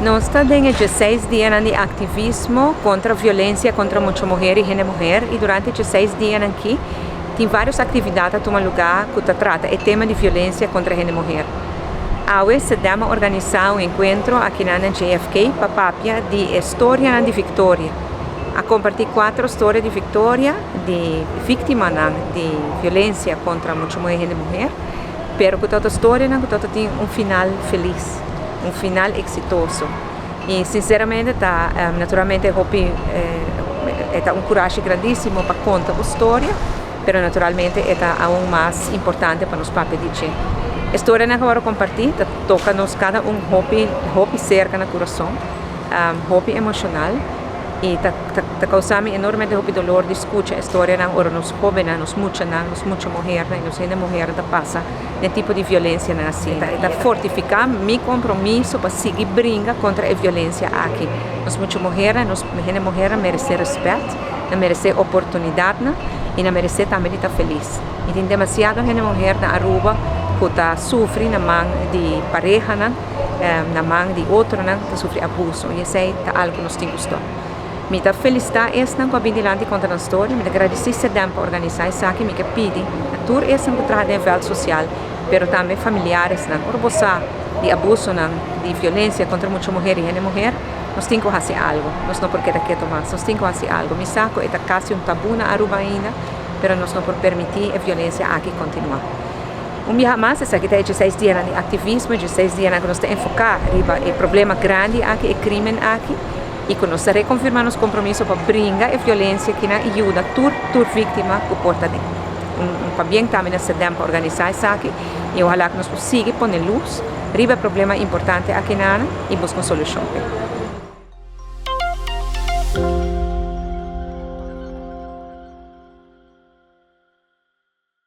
Nos ta den e 16 dianan di activismo contra violencia contra mucha muher y hende muher y durante e 16 dianan aki tin varios actividad ta tuma lugar cu ta trata e tema di violencia contra hende muher. Awe CEDEHM a organisa un encuentro aki na JFK pa papia di storia di victoria. A comparti cuatro storia di victoria di victimanan di violencia contra mucha muher y hende muher, pero cu tur storia cu tur tin un final feliz, un final exitoso. Y sinceramente ta naturalmente hopi ta un curashi grandisimo pa conta e storia, pero naturalmente ta aun mas importante pa nos papia di dje. E storia cu awor comparti ta toca nos cada un hopi hopi cerca na curason, hopi emocional y ta causa mi enormemente hopi dolor di scucha e storianan ora nos hobennan, nos muchanan, nos mucha muhernan y nos hende muher ta pasa den tipo di violencianan asina. Ta fortifica mi compromiso pa sigui bringa contra e violencia aki. Nos mucha muher, nos hende muher merece respet, merece oportunidad y merece tambe di ta feliz. Y tin demasiado hende muher na Aruba cu ta sufri na man di parehanan, na man di otronan, ta sufri abuso. Y esey ta algo cu nos tin cu stop. Mi ta felicita esnan cu a bin dilanti conta nan storia, mi ta gradici CEDEHM pa organisa esaki, mi kier pidi na tur esnan cu traha den veld social, pero tambe familiaresnan, ora bo sa di abusonan, di violencia contra mucha muher y hende muher, nos tin cu haci algo. Nos no por keda keto mas, nos tin cu haci algo. Mi sa cu ta casi un tabu na Aruba ainda, pero nos no por permiti e violencia aki continua. Un biaha mas, esaki ta 16 dia di activismo, 16 dia cu nos ta enfoca riba e problema grandi aki, e crimen aki, y cu nos ta reconfirma nos compromiso pa bringa e violencia aki y yuda tur victima cu por ta den. Un pabien tambe na CEDEHM pa organisa esaki y ohala cu nos por sigui pone luz riba e problema importante aki y busca un solucion.